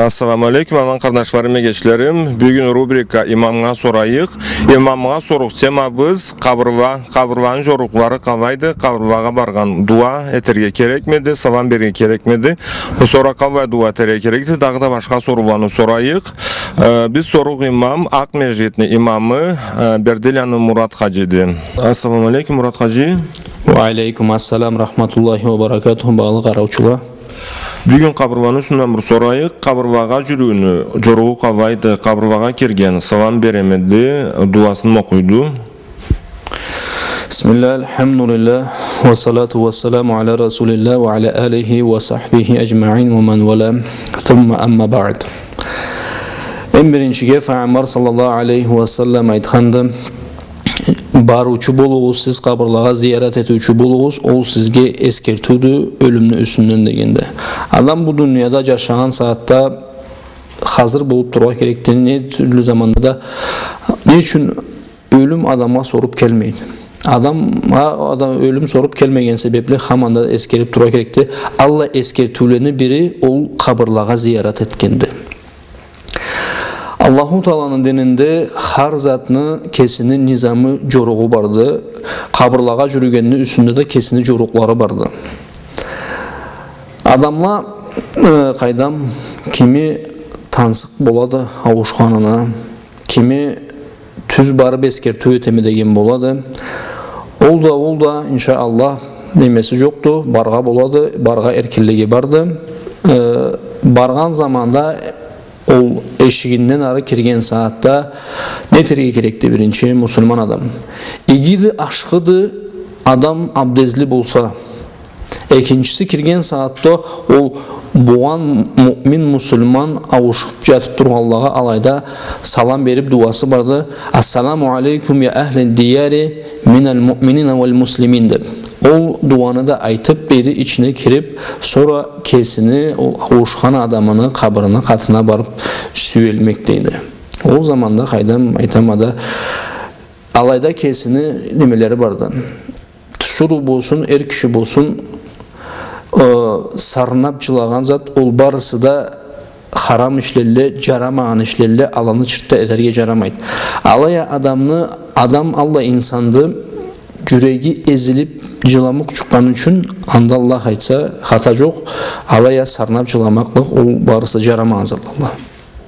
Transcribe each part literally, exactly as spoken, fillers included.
Ассаламу алейкум, аман къарнашларым, эгечлерим. Бюгюн рубрика «Имамгъа сорайыкъ». Имамгъа соругъу темабыз къабырла, къабырланы джорлукълары къалайды, къабырлагъа баргъан дуа этерге керекмиди, салам берирге керекмиди, сора къаллай дуа этерге керекди, дагъыда башха сорууланы сорайыкъ. Э, биз соругъу имам, Акъ межгитни имамы, э, Бердиланы Мурат хаджиди. Ассаламу алейкум, Мурат хаджи. Уа алейкум ассалам, рахматуллахи уа баракатуху, багъалы къараучула. Бюгюн къабырланы юсюнден бир сорайыкъ. Къабырлагъа джюрюуню джоругъу къалайды? Къабырлагъа кирген салам беремиди, дуасын окъуйду? بسم الله، الحمد لله، والصلاة والسلام على رسول الله وعلى آله وصحبه أجمعين ومن والاه. ثم أما بعد. Эм биринчиге Файгъамбар саллаллаху алейхи уа саллам айтханды: «Барыучу болугъуз, сиз къабырлагъа зиярат этиучю болугъуз, ол сизге эсгертиудю ёлюмню юсюнден», — дегенди. Адам бу дунияда джашагъан сагъатда хазыр болуп тургъа керекди. Не тюрлю заманда да, не ючюн ёлюм адамгъа соруб келмейди? Адамгъа, адам, ёлюм соруб келмеген себебли хаманда эсгериб тургъа керекди. Аллай эсгертиулени бири ол къабырлагъа зиярат этгенди. Аллаху Тааланы дининде хар затны кесини низамы, джоругъу барды. Къабырлагъа джюрюгенни юсюнде да кесини джорлукълары барды. Адамла, э, къайдам, кими тансыкъ болады ауушханына, кими тюз барыб эсгертиу этеме деген болады. Ол да, ол да, иншаАллах, немеси джокъду, баргъа болады, баргъа эркинлиги барды. Э, баргъан заманда ол эшигинден ары кирген сагъатда не этерге керекди биринчи муслиман адам? Игиди, ашхыды адам абдезли болса. Экинчиси, кирген сагъатда ол богъан муъмин, муслиман ауушуб джатыб тургъанлагъа алайда салам бериб дуасы барды: «Ассаламу алейкум я ахли дияри миналь муъминина валь муслимин», — деб. Ол дуаны да айтыб, дейди, ичине кириб, сора кесини ол ауушхан адамыны къабырыны къатына барыб сюелмек, дейди. Ол заманда, къайдам, айтама да, алайда кесини немелери барды. Тиширыу болсун, эр киши болсун, э, сарнаб джылагъан зат, ол барысы да харам ишлелле, джарамагъан ишлелле, аланы чыртда этерге джарамайды. Алай а адамны, адам аллай инсанды, джюреги эзилиб, джыламукъ чыкъгъаны ючюн, анда Аллах айтса, хата джокъ, алай а сарнаб джыламакълыкъ, ол барысы джарамагъан затладыла.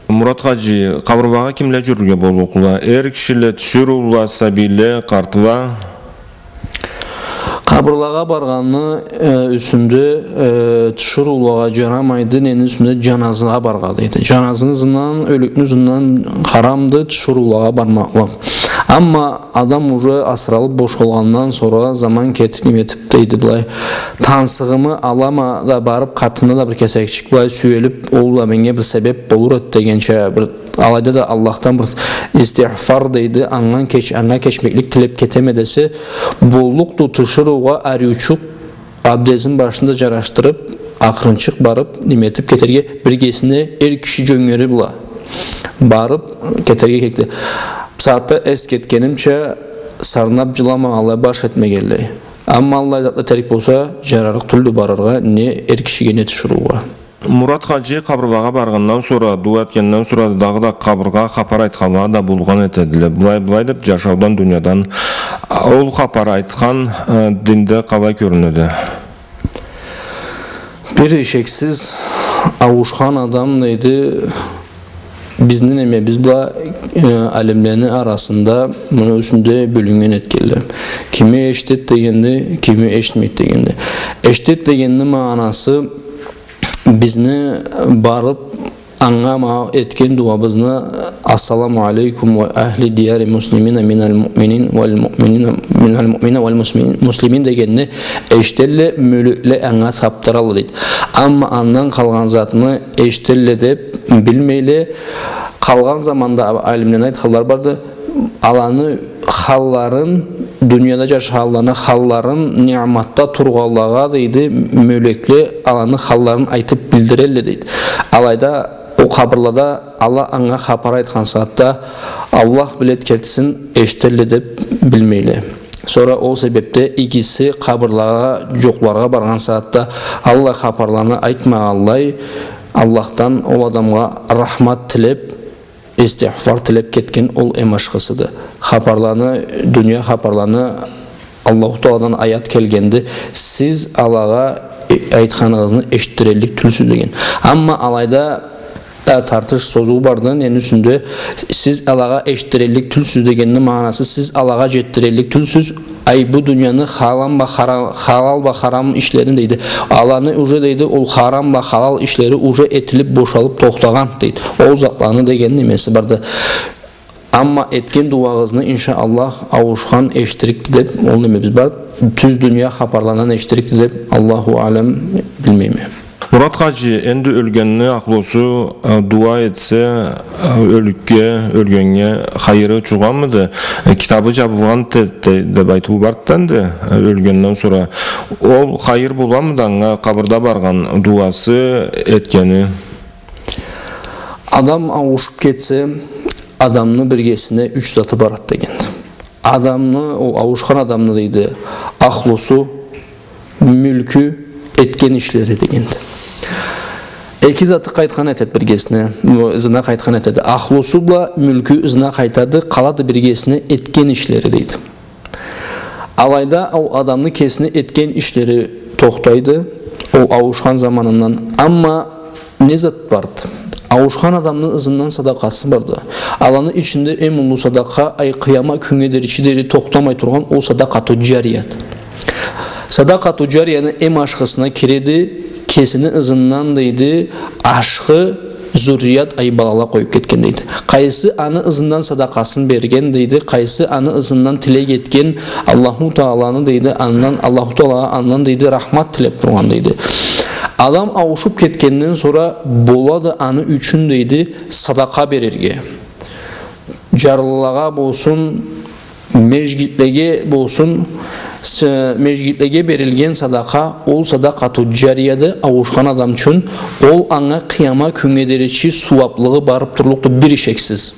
Мурат хаджи, къабырлагъа кимле джюрюрге боллукъла? Эр кишиле, тиширыула, сабийле, къартла? Къабырлагъа баргъанны, э, юсюнде, э, тиширыулагъа джарамайды, нени юсюнде, джаназыгъа баргъа, дейди. Джаназыны ызындан, ёлюкню ызындан харамды тиширыулагъа бармакълыкъ. Амма адам уже асыралыб бошалгъандан сора, заман кетиб, неме этиб, дейди, былай, тансыгъымы алама да барыб, къатында да бир кесекчик былай сюелиб, ол да меннге бир себеб болур эди дегенча, бир алайда да Аллахдан бир истигъфар, дейди, андан кеч-, анга кечмеклик тилеб кетеме десе, боллукъду тиширыугъа ариучукъ абдезин башында джарашдырыб, акъырынчыкъ барыб, неме этиб кетерге, биргесине эр киши джёнгери бла барыб кетерге керекди. Бусагъатда эс кетгенимча, сарнаб джыламагъанлай, баш этмегенлей. Амма аллай затла терк болса, джарарыкъ тюлдю барыргъа не эр кишиге, не тиширыугъа. Мурат хаджи, къабырлагъа баргъандан сора, дуа этгенден сора, дагъыда къабыргъа хапар айтханла да болгъан этедиле. Былай, былай деб, джашаудан, дуниядан. Ол хапар айтхан, э, динде къалай кёрюнеди? Бир ишексиз ауушхан адам, дейди, бизни немебиз бла, э, алимлени арасында муну юсюнде бёлюннген этгенле. Кими эшитед дегенди, кими эшитмейд дегенди. Эшитед дегенни магъанасы, бизни барыб, анга ма этген дуабызны: «Ассаламу алейкум уа ахли дияри муслимина миналь муъминин валь муъминина, миналь муъминина валь муслимин», муслимин дегенни эшителле, мёлекле анга табдыралла, дейди. Амма андан къалгъан затны эшителле деб билмейле. Къалгъан заманда а-, алимлени айтханлары барды. Аланы халларын, дунияда джашагъанланы халларын, ниъматда тургъанлагъа, дейди, мёлекле аланы халларын айтыб билдирелле, дейди. Алайда ол къабырлада ала анга хапар айтхан сагъатда, Аллах билед кертсин, эшителле деб билмейле. Сора ол себебден игиси къабырлагъа, джокъларгъа баргъан сагъатда аллай хапарланы айтмагъанлай, Аллахдан ол адамгъа рахмат тилеб, истигъфар тилеб кетген ол эм ашхысыды. Хапарланы, дуния хапарланы, Аллаху Тааладан аят келгенди, сиз алагъа э-, айтханыгъызны эшитдиреллик тюлсюз деген. Амма алайда, э, тартыш созуу барды, нени юсюнде, сиз алагъа эшитдиреллик тюлсюз дегенни магъанасы, сиз алагъа джетдиреллик тюлсюз, ай, бу дунияны халал бла хара-, халал бла харам ишлерин, дейди. Аланы уже, дейди, ол харам бла халал ишлери уже этилиб, бошалыб тохтагъан, дейди. Ол затланы деген немеси барды. Амма этген дуагъызны, иншаАллах, ауушхан эшитдирикди деб, ол немебиз бар. Тюз дуния хапарландан эшитдирикди деб, Аллаху алам, билмейме. Мурат хаджи, энди ёлгенни ахлусу, э, дуа этсе, э, ёлюкге, ёлгеннге хайыры джугъамыды? Э, китабы джабылгъан те-, те-, деб айтыуу барды энди, э, ёлгенден сора. Ол хайыр боламыды анга къабырда баргъан дуасы этгени? Адам ауушуб кетсе, адамны биргесине юч заты барады дегенди. Адамны, ол ауушхан адамны, дейди, ахлусу, мюлкю, этген ишлери дегенди. Эки заты къайтхан этеди биргесине, бу, ызына къайтхан этеди. Ахлусу бла мюлкю ызына къайтады, къалады биргесине этген ишлери, дейди. Алайда ол адамны кесини этген ишлери тохтайды, ол ауушхан заманындан. Амма не зат барды? Ауушхан адамны ызындан садакъасы барды. Аланы ичинде эм уллу садакъа, ай, къыяма кюннге дери чидери тохтамай тургъан ол садакъату джарият. Садакъату джарияны эм ашхысына киреди, кесини ызындан, дейди, ашхы зуррият, ай, балала къоюб кетген, дейди. Къайсы аны ызындан садакъасын берген, дейди, къайсы аны ызындан тилек этген, Аллаху Тааланы, дейди, андан, Аллаху Таалагъа андан, дейди, рахмат тилеб тургъан, дейди. Адам ауушуб кетгенден сора болады аны ючюн, дейди, садакъа берирге. Джарлылагъа болсун, межгитлеге болсун, с-, межгитлеге берилген садакъа, ол садакъату джарияды, ауушхан адам ючюн, ол анга къыяма кюннге дери чи сууаблыгъы барыб турлукъду, бир ишексиз.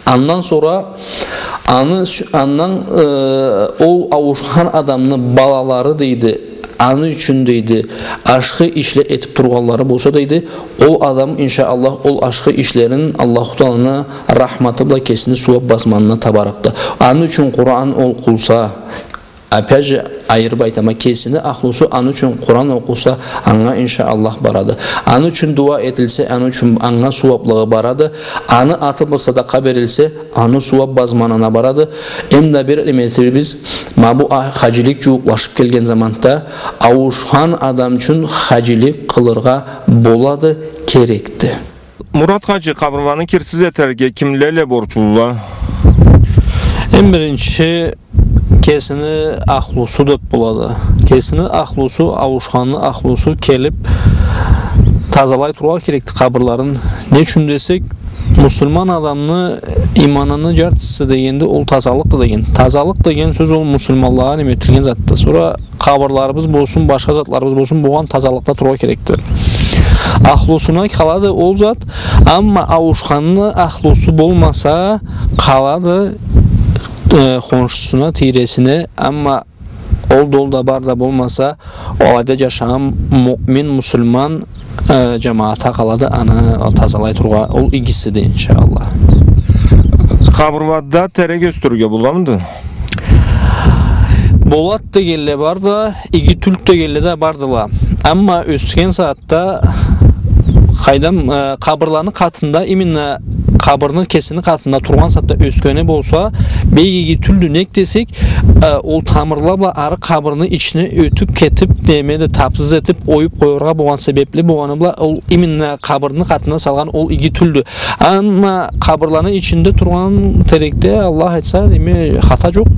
Андан сора аны с-, андан, э, ол ауушхан адамны балалары, дейди, аны ючюн, дейди, ашхы ишле этиб тургъанлары болса, дейди, ол адам, иншаАллах, ол ашхы ишлерин Аллаху Тааланы рахматы бла кесини сууаб базманына табарыкъды. Аны ючюн Къуран окъуса, опять же, айырыб айтама, кесини ахлусу аны ючюн Къуран окъуса, анга, иншаАллах, барады. Аны ючюн дуа этилсе, аны ючюн анга сууаблыгъы барады. Аны аты бла садакъа берилсе, аны сууаб базманына барады. Эм да бир неме этерибиз, ма бу а-, хаджилик джууукълашыб келген заманда ауушхан адам ючюн хаджилик къылыргъа болады, керекди. Мурат хаджи, къабырланы кирсиз этерге кимле эле борчлула? Эм биринчи, кесини ахлусу деб болады. Кесини ахлусу, ауушханны ахлусу келиб тазалай тургъа керекди къабырларын. Не ючюн десек, муслиман адамны иманыны джартысы дегенди, ол тазалыкъды деген. Тазалыкъ деген сёз ол муслиманлагъа неме этилген затды. Сора къабырларыбыз болсун, башха затларыбыз болсун, болгъан тазалыкъда тургъа керекди. Ахлусуна къалады ол зат, амма ауушханны ахлусу болмаса, къалады, э, хоншусуна, тийресине, амма ол да, ол да бар да болмаса, алайда джашагъан муъмин, муслиман, э, джамагъатха къалады, аны тазалай тургъа, ол игисиди, иншаАллах. Къабырлада терек ёсдюрюрге боламыды? Болад дегенле бар да, иги тюлдю дегенле да бардыла. Амма ёсген сагъатда, къайдам, э, къабырланы къатында, именно къабырны кесини къатында тургъан сагъатда ёсгени болса, бек иги тюлдю, нек десек, э, ол тамырла бла ары къабырны ичине ётюб кетиб, немеди, тапсыз этиб, оюб къояргъа болгъан себебли болгъаны бла, ол именно къабырны къатына салгъан ол иги тюлдю. Амма къабырланы ичинде тургъан терекде, Аллах айтса, неме, хата джокъ.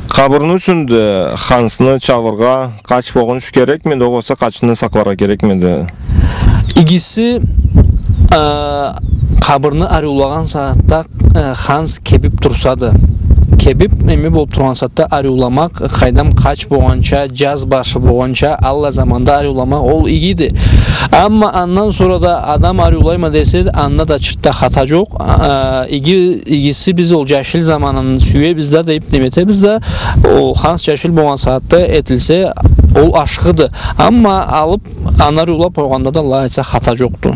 Къабырны юсюнде хансны чабыргъа къач богъунч керекмиди, огъесе къачны сакъларгъа керекмиди? Игиси, а, къабырны ариулагъан сагъатда, а, ханс кебиб турсады. чебип, неме болуп тургъан сагъатда ариуламакъ, къайдам, къач болгъанча, джаз башы болгъанча, аллай заманда ариуламакъ, ол игиди. Амма андан сора да адам ариулайма десе, анда да чыртда хата джокъ. А, иги, игиси биз ол джашил заманын сюебиз да, дейип, неме этебиз да, ол ханс джашил болгъан сагъатда этилсе, ол ашхыды. Амма алып, аны ариулап къойгъанда да, Аллах айтса, хата джокъду.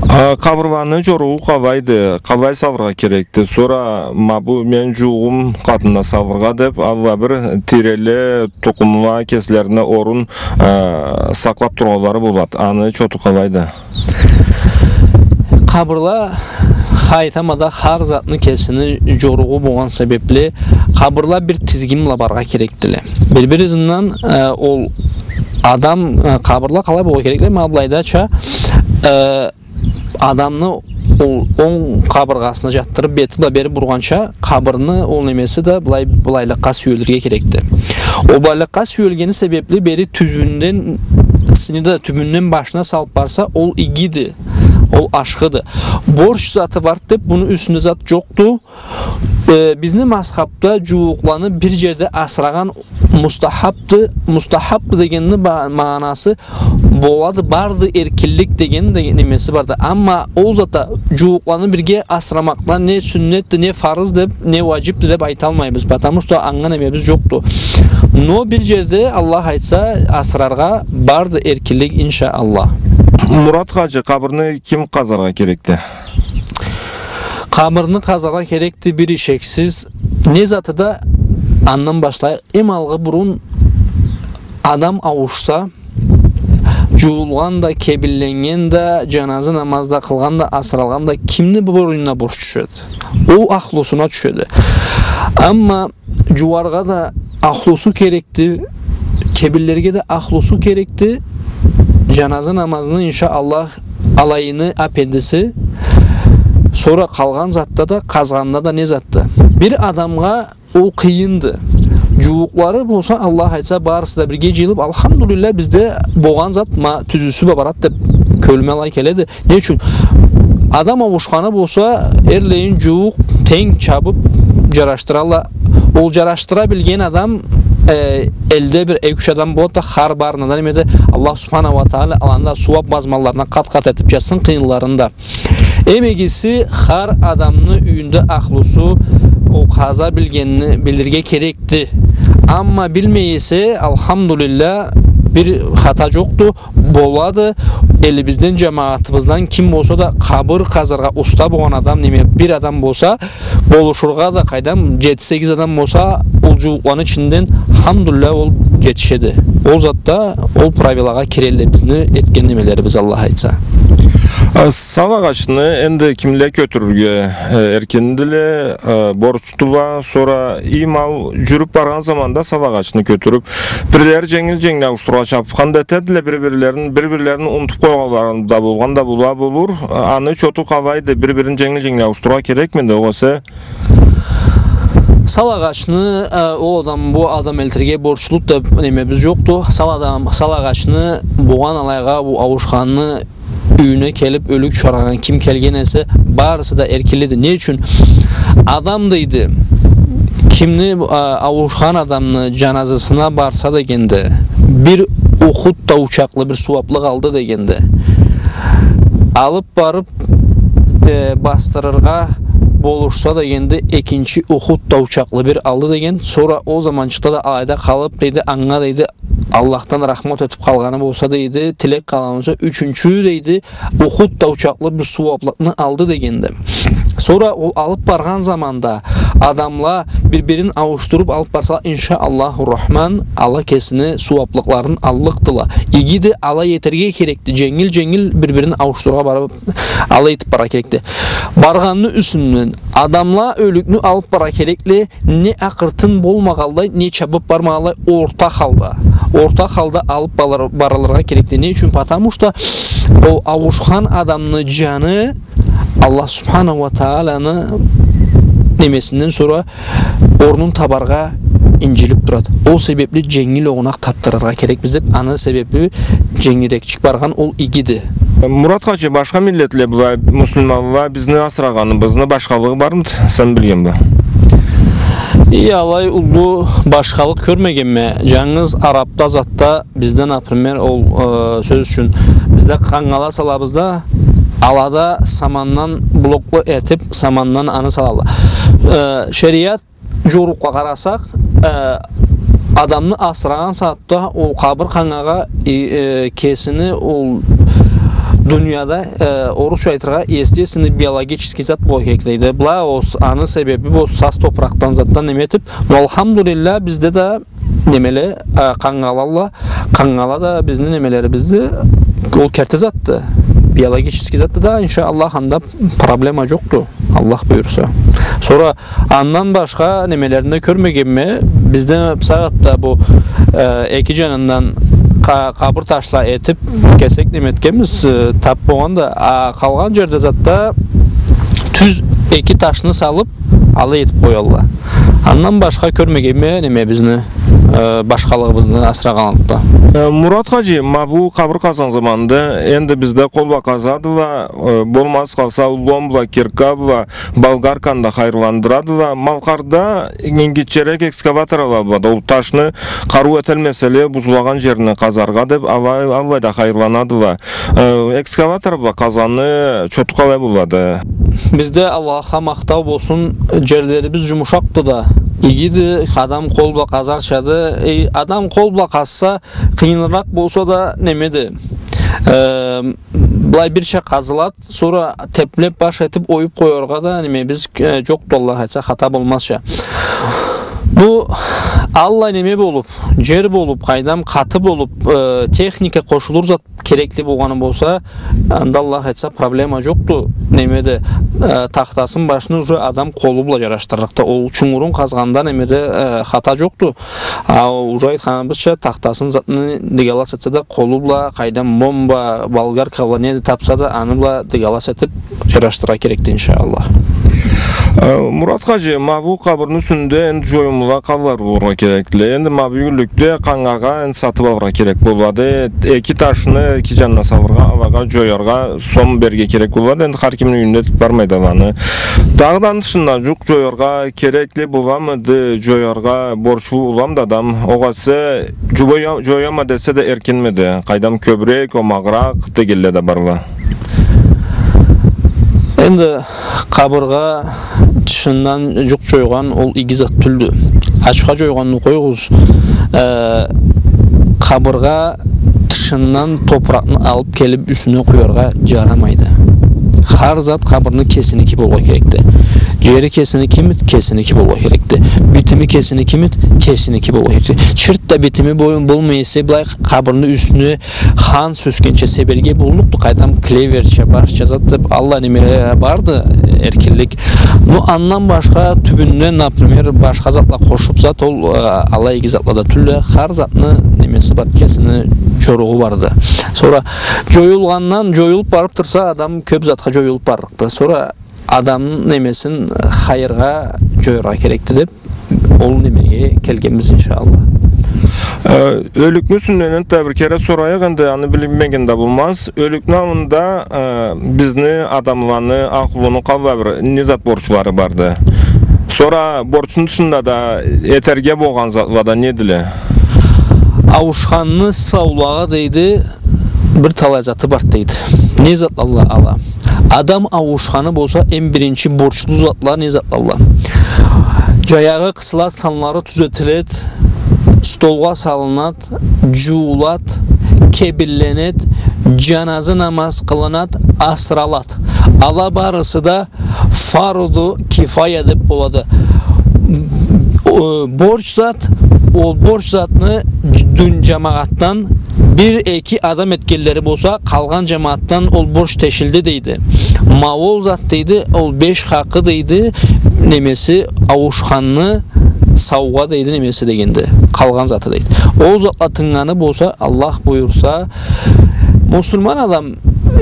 А, къабырланы джоругъу къалайды, къалай салыргъа керекди? Сора, ма бу мен джууугъум къатына салыргъа деп, аллай бир тийреле, тукъумла кеслерине орун, а, сакълап тургъанлары болады. Аны чоту къалайды? Къабырла, айтама да, хар затны кесини джоругъу болгъан себепли, къабырла бир тизгин бла барыргъа керекдиле. Бир-бир ызындан, э, ол адам, э, къабырла къалай болургъа керекли, ма былайдача, э, адамны ол онг къабыргъасына джатдырып, бети бла бери бургъанча, къабырны ол немеси да былай, былайлыкъгъа сюелирге керекди. Ол былайлыкъгъа сюелгени себепли бери тюбюнден, сыны да тюбюнден башына салып барса, ол игиди, ол ашхыды. Борч заты барды деп, муну юсюнде зат джокъду. Э, бизни мазхабда джууукъланы бир джерде асырагъан мустахабды. Мустахаб дегенни ба-, магъанасы болады, барды эркинлик деген да немеси барды. Амма ол затда джууукъланы бирге асырамакъда не сюннетди, не фарыз деп, не уаджибди деп айталмайбыз, потому что анга немебиз джокъду. Но бир джерде, Аллах айтса, асыраргъа барды эркинлик, иншаАллах. Мурат хаджи, къабырны ким къазаргъа керекди? Къабырны къазаргъа керекди бир ишексиз. Не заты да, андан башлайыкъ. Эм алгъа бурун адам ауушса, джуулгъан да, кебинленнген да, джаназы намаз да къылгъан да, асыралгъан да, кимни борчуна борч тюшеди? Ол ахлусуна тюшеди. Амма джууаргъа да ахлусу керекди, кебинлерге да ахлусу керекди. Джаназы намазны, иншаАллах, алайыны апендиси, сора къалгъан затда да, къазгъанда да не затды? Бир адамгъа ол къыйынды. Джууукълары болса, Аллах айтса, барысы да бирге джыйылып, алхамдулиллах, бизде болгъан зат, ма, тюзюсю бла барад деп кёлюме алай келеди. Не ючюн? Адам ауушханы болса, эрлейин джууукъ тенг чабып, джарашдыралла. Ол джарашдыра билген адам, э, элде бир эки-юч адам болады да, хар барына да немеди, Аллах субханаху уа тагъала аланы да сууап мазмалларына къат-къат этип джазсын къыйынларын да. Эм игиси, хар адамны юйюнде ахлусу ол къаза билгенни билирге керекди. Амма билмей эсе, алхамдулиллах, бир хата джокъду, болады. Элибизден, джамагъатыбыздан ким болса да, къабыр къазаргъа уста болгъан адам, неме, бир адам болса, болушургъа да, къайдам, джети-сегиз адам болса, ол джууукъланы ичинден, алхамдулиллах, ол джетишеди. Ол затда, ол правилагъа кирелле бизни этген немелерибиз, Аллах айтса. А, сал агъачны энди кимле кётюрюрге, э, эркиндиле, э, борчдула, сора иймал джюрюп баргъан заманда сал агъачны кётюрюп, бирлери дженгил-дженгил ауушдурургъа чабып, ханда этедиле бир-бирлерин, бир-бирлерин унутуп къойгъанлары да болгъан да бола болур. Аны чоту къалайды, бир-бирин дженгил-дженгил ауушдурургъа керекмиди, огъесе? Сал агъачны, э, ол адам, бу адам элтирге борчлуду деп немебиз джокъду. Сал адам, сал агъачны болгъан алайгъа, бу ауушханны юйюне келип, ёлюк чыгъаргъан ким келген эсе, барысы да эркинлиди. Не ючюн? Адам, дейди, кимни, а, ауушхан адамны джаназысына барса дегенде, бир Ухуд тау чакълы бир сууаплыкъ алды дегенде, алып барып, э, басдырыргъа болушса дегенде, экинчи Ухуд тау чакълы бир алды деген. Сора ол заманчыкъда да алайда къалып, дейди, анга, дейди, Аллахдан рахмат этип къалгъаны болса, дейди, тилек къалгъаны болса, ючюнчю, дейди, Ухуд тау чакълы бир сууаплыкъны алды дегенди. Сора ол алып баргъан заманда адамла бир-бирин ауушдуруп алып барса, иншаАллаху Рахман, Аллах кесини сууаплыкъларын аллыкъдыла. Игиди, алай этерге керекди. Дженгил-дженгил бир-бирин ауушдурургъа барып, алай этип барыргъа керекди. Баргъанны юсюнден, адамла ёлюкню алып барыргъа керекли, не акъыртын болмагъанлай, не чабып бармагъанлай, орта халда. Орта халда алып барылыр-, барылыргъа керекди. Не ючюн? Потому что ол ауушхан адамны джаны Аллах субханаху уа тагъаланы немесинден сора орнун табаргъа инджилип турады. Ол себепли дженгил огъунакъ тапдырыргъа керекбиз деп, аны себепли дженгилирекчик баргъан ол игиди. Мурат хаджи, башха миллетле былай, муслиманла бизни асырагъаныбызны башхалыгъы бармыды, сен билген бла? И алай уллу башхалыкъ кёрмегенме, джангыз арабда затда бизде, например, ол, э, сёз ючюн, бизде къангала салабыз да, алада самандан блоклу этип, самандан аны салалла. Э, шериат джорукъгъа къарасакъ, э, адамны асырагъан сагъатда ол къабыр къангагъа, и, э, кесини ол дунияда, э, орусча айтыргъа, естественный биологический зат болургъа керек дейди. Бла ол с-, аны себеби бу саз топуракъдан затдан неме этип, но, алхамдулиллах, бизде да немеле, э, къангалалла, къангала да бизни немелерибизди, ол керти затды. Биологический затды да, иншаАллах, анда проблема джокъду, Аллах буюрса. Сора андан башха немелерин да кёрмегенме, бизде бусагъатда бу, э, эки джанындан къа-, къабыр ташла этип, кесек неме этгенбиз, э, тап болгъанда, а къалгъан джерде затда тюз эки ташны салып, алай этип къоялла. Андан башха кёрмегенме неме бизни, э, башхалыгъыбызны асырагъанлыкъда. Э, Мурат хаджи, ма бу къабыр къазгъан заманда, энди бизде къол бла къазадыла, э, болмаз къалса, лом бла, кирка бла, болгарканы да хайырландырадыла. Малкъарда ингирчерек экскаваторла бла да ол ташны къарыу эталмасала, бузулагъан джерни къазаргъа деп, алай, аллай да хайырланадыла. Э, экскаватор бла къазгъаны чоту къалай болады? Бизде, Аллахха махтау болсун, джерлерибиз джумушакъды да, игиди, адам къол бла къазарчады. Э, адам къол бла къазса, къыйыныракъ болса да, немеди. Э, былай бирча къазылад, сора теплеп баш этип оюп къояргъа да немебиз, э, джокъду, Аллах айтса, хата болмазча. Бу аллай неме болуп, джер болуп, къайдам, къаты болуп, э, техника къошулур зат керекли болгъаны болса, анда, Аллах айтса, проблема джокъду. Немеде, э, тахтасын, башын уже адам къолу бла джарашдырлыкъды. Ол чунгурун къазгъанда немеде, э, хата джокъду. А уже айтханыбызча, тахтасын, затны дыгалас этсе да, къолу бла, къайдам, лом бла, болгарка бла, не да тапса да, аны бла дыгалас этип, джарашдырыргъа керекди, иншаАллах. Э, Мурат хаджи, ма бу къабырны юсюнде энди джоюмла къаллай болургъа керекди. Энди ма бюгюнлюкде къангагъа энди сатып алыргъа керек болады. Эки ташны эки джанына салыргъа, алагъа джояргъа сом берирге керек болады. Энди хар кимни юйюнде тутуп бармайды аланы. Дагъыдан тышында джукъ джояргъа керекли боламыды, джояргъа борчлу боламыды адам? Огъесе джоя-, джояма десе да эркинмиди? Къайдам, кёбюрек, омагъыракъ дегенле да барла. Энди къабыргъа тышындан джукъ джойгъан ол иги зат тюлдю. Ачха джойгъанны къоюгъуз, э, къабыргъа тышындан топуракъны алып келип юсюне къуяргъа джарамайды. Хар зат къабырны кесиники болургъа керекди. Джери кесиникимиди, кесиники болургъа керекди. Битими кесиникимиди, кесиники болургъа керекди. Чырт да битими бо-, болмай эсе, былай къабырны юсюне хан сёскенча себерге боллукъду, къайдам, клеверча, башха зат деп, аллай неме барды, эркинлик. Но андан башха тюбюнден, например, башха затла къошуп зат, ол, э, алай иги затла да тюлле, хар затны немеси бар, кесини джоругъу барды. Сора джоюлгъандан, джоюлуп барып турса, адам кёп затха джоюлуп барлыкъды. Сора адамны немесин хайыргъа джояргъа керекди деп, ол немеге келгенбиз, иншаАллах. Э, ёлюкню юсюнден энтда бир кере сорайыкъ, энди аны билмеген да болмаз. Ёлюкню аллында, э, бизни адамланы, ахлуну къаллай бир не зат борчлары барды? Сора борчну тышында да этерге болгъан затла да недиле? Ауушханны саулагъа, дейди, бир талай заты барды, дейди. Не затлалла ала? Адам ауушханы болса, эм биринчи борчлу затла не затлалла? Джаягъы къысылад, санлары тюзетилед, столгъа салынад, джуулад, кебинленед, джаназы намаз къылынад, асыралад. Ала барысы да фарду кифая деп болады. О, борч зат, ол борч затны дюн джамагъатдан бир-эки адам этгенлери болса, къалгъан джамагъатдан ол борч тешилди, дейди. Ма ол зат, дейди, ол беш хакъы, дейди, немеси, ауушханны саугъа, дейди, немеси дегенде, къалгъан заты, дейди. Ол затла тынганы болса, Аллах буюрса, муслиман адам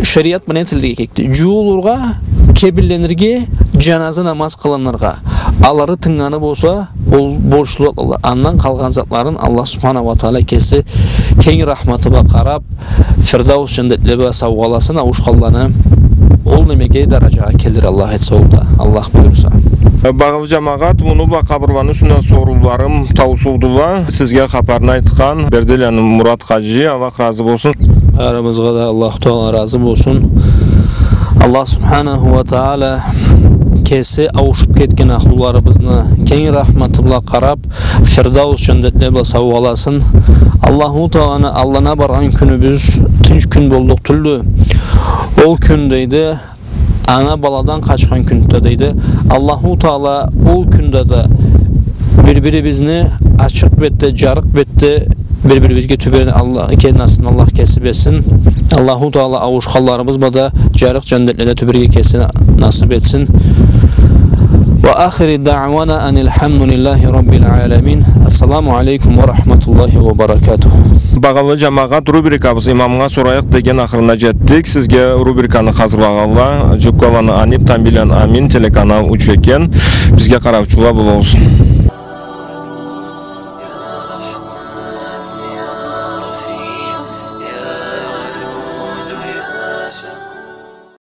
шериат бла не этилирге керекди? Джуулургъа, кебинленирге, джаназы намаз къылыныргъа. Алары тынганы болса, ол борчлу затла. Андан къалгъан затларын Аллах Субханаху уа Тагъала кеси кенг рахматы бла къарап, Фирдаус джандетле бла саугъаласын ауушханланы. Ол немеге, дараджагъа келир, Аллах этсе, ол да, Аллах буюрса. Багъалы джамагъат, муну бла къабырланы юсюнден сорууларым таусулдула. Сизге хапарны айтхан Бердиланы Мурат хаджи, Аллах разы болсун. Барыбызгъа да Аллаху Тагъала разы болсун. Аллах Субханаху ва Тагъала кеси ауушуп кетген ахлуларыбызны кенг рахматы бла къарап, Фирдаус джандетле бла саугъаласын. Аллаху Тагъаланы аллына баргъан кюнюбюз тынч кюн боллукъ тюлдю. Ол кюн, дейди, ана баладан къачхан кюндю, дейди. Аллаху Тагъала ол кюнде да бир-бирибизни ачыкъ бетде, джарыкъ бетде бир-бирибизге тюберге Аллах, ке-, насыбын Аллах кеси берсин. Аллаху Тагъала ауушханларыбыз бла да джарыкъ джандетледе тюберге кеси насып этсин. وآخر دعوانا أن الحمد لله رب العالمين. السلام عليكم ورحمة الله وبركاته. Багъалы джамагъат, рубрикабыз «Имамгъа сорайыкъ» деген ахырына джетдик. Сизге рубриканы хазырлагъанла Джуккаланы Анип, Тамбийланы Амин, телеканал Уч экен. Бизге къараучула болугъуз.